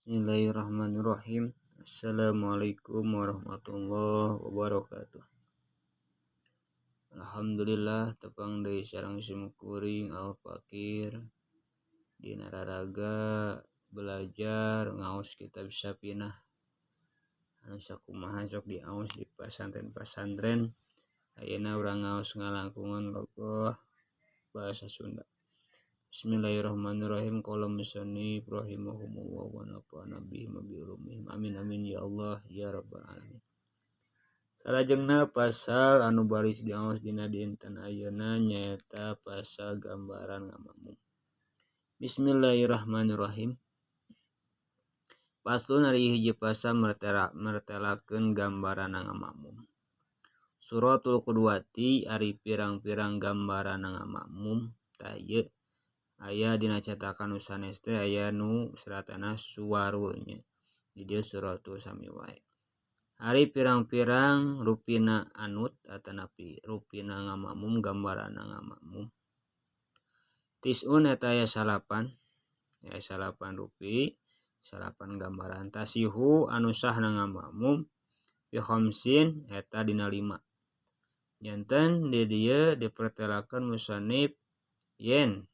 Bismillahirrahmanirrahim. Assalamualaikum warahmatullahi wabarakatuh. Alhamdulillah tepang deui sareng simkuring Al Fakir dina raraga belajar ngaos kitab Safinah anu sakumaha sok diaos di pasantren-pasantren. Ayeuna urang ngaos ngalangkungan logoh bahasa Sunda. Bismillahirrahmanirrahim. Qala musannif rahimahumullah wa nafa'ana bihi wa bi ulumihim. Amin amin ya Allah ya rabbal alamin. Salajengna pasal anu baris diaos dina dinten ayeuna nyaeta pasal gambaran ngamakmum. Bismillahirrahmanirrahim. Faslun ari hiji pasal mertelakeun gambaran ngamakmum. Suratul Qudwati ari pirang-pirang gambaran ngamakmum tah ieu aya dina cetakan nu sanes teh aya nu seratana suwarul nya. Di dieu suratul sami wae. Ari pirang-pirang rupina anut atanapi rupina ngamakmum gambaranna ngamakmum. Tis'un eta aya salapan. Aya salapan rupi, salapan gambaran tasihu anu sahna ngamakmum bi khamsin eta dina 5. Janten di dieu dipertelakeun musannif yen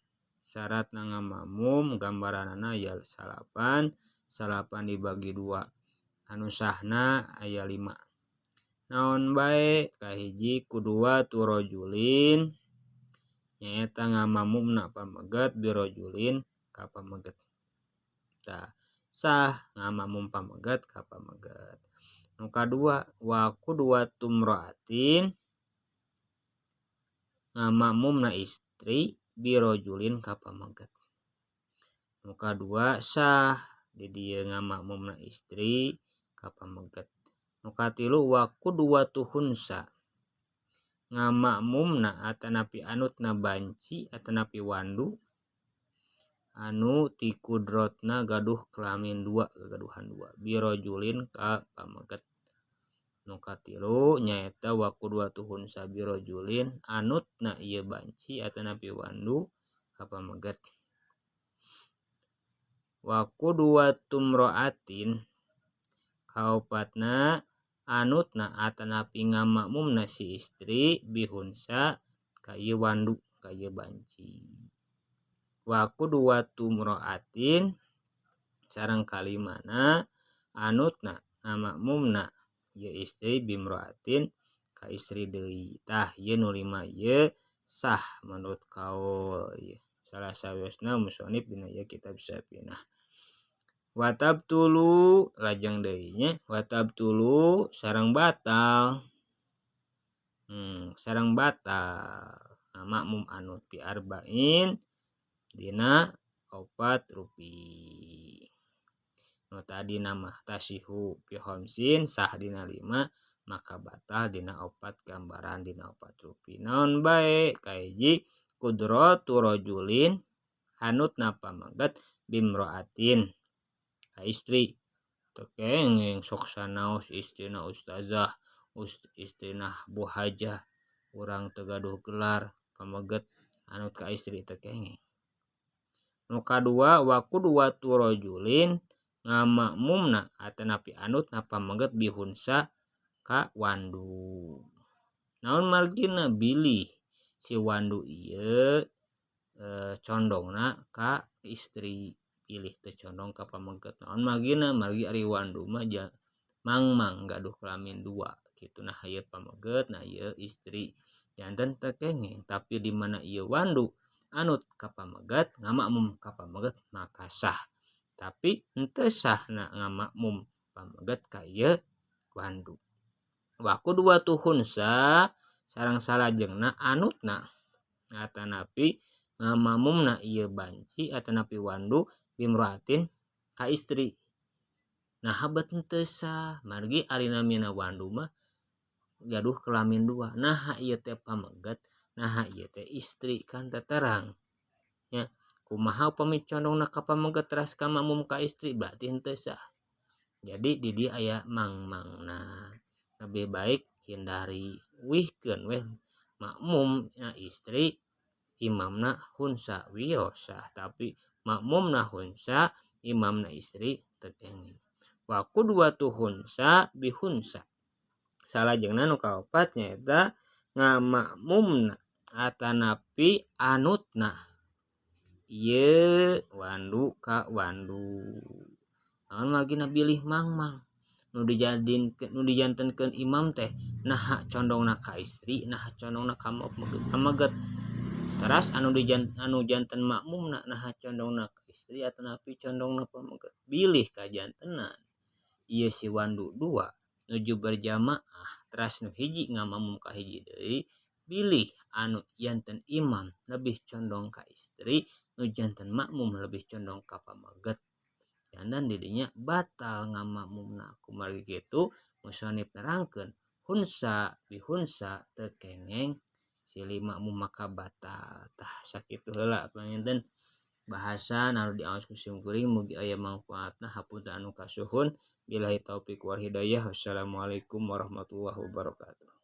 syarat ngamakmum gambaranana aya salapan, salapan dibagi 2 anu sahna aya 5. Naon bae kahiji kudua turojulin nyaeta ngamakmumna pameget birojulin ka pameget. Tah sah ngamakmum pameget ka pameget. Nu kadua wa kudua tumraatin ngamakmumna istri birojulin ka pameget. Nu kadua sah di dieu ngamakmumna istri ka pameget. Nu katilu wa kudwatu hunsa ngamakmumna atanapi anutna banci atanapi wandu anu ti kudrotna gaduh kelamin 2 gagaduhan 2 birojulin ka pameget. Nu katilu nyaeta wa kudwatu hunsa birojulin anutna ieu banci atanapi wandu ka pameget. Wa kudwatu mraatin kaopatna anutna atanapi ngamakmumna si istri bihunsa ka ieu wandu ka ieu banci. Wa kudwatu mraatin sareng kalimana anutna ngamakmumna ieu istri bimraatin ka istri deui. Tah ieu nu 5 ieu sah menurut kaul ieu. Salah sawiosna musannif dina ieu kitab Safinah. Watab tulu lajeng deui nya, watab tulu sareng batal. Sareng batal ngamakmum anut bi arba'in dina 4 rupi. Nu tadi nama tasihu bi khamsin sah dina 5 maka batal dina 4 gambaran dina 4 rupi. Naon bae kahiji kudratu rajulin anutna pameget bimraatin ka istri. Teu kenging sok sanaos istrina ustazah, istrina bu hajah, urang teu gaduh gelar pameget anut ka istri teu kenging. Nu kadua wa kudwatu rajulin ngamakmumna atanapi anutna pameget bihunsa ka wandu. Naon margina bilih si wandu ieu condongna ka istri, pilih teu condong ka pameget. Naon margina margi ari wandu mah mangmang gaduh kelamin 2 kitu. Nah ieu pameget, nah ieu istri. Janten teu kenging, tapi di mana ieu wandu anut ka pameget ngamakmum ka pameget maka sah. Tapi henteu sahna ngamakmum pameget ka ieu wandu. Wa kudwatu hunsa sareng salajengna anutna atanapi ngamakmumna ieu banci atanapi wandu bimraatin ka istri. Nah habat henteu sah margi ari namina wandu mah gaduh kelamin 2. Nah ieu teh pameget, nah ieu teh istri kan teu terang nya. Kumaha upami condongna ka pameget teras ka makmum ka istri berarti henteu sah. Jadi di dieu aya mangmangna. Lebih baik hindari wihkeun weh makmum na istri imamna hunsa wios sah, tapi makmumna hunsa Imamna istri teu kenging. Wa qudwatu khunsa bi khunsa. Salajengna nu kaopat nyaeta ngamakmumna atanapi anutna ieu wandu ka wandu. Naon margina bilih mangmang nu dijadin nu dijantenkeun imam teh naha condongna ka istri, naha condongna ka pameget. Teras anu dijan anu janten makmumna naha condongna ka istri atanapi condongna pameget. Bilih kajantenan ieu si wandu dua nuju berjamaah teras nu hiji ngamakmum ka hiji deui, bilih anu janten imam lebih condong ka istri, nu janten makmum lebih condong ka pameget. Janten didinya batal ngamakmumna. Kumargi kitu musonif nerangkeun khunsa bi khunsa teu kengeng silih makmum maka batal. Tah, sakitu heula panginten bahasan anu diaos ku sim kuring, mugi aya mangfaatna, hapunten anu kasuhun. Billahi taufik wal hidayah. Wassalamualaikum warahmatullahi wabarakatuh.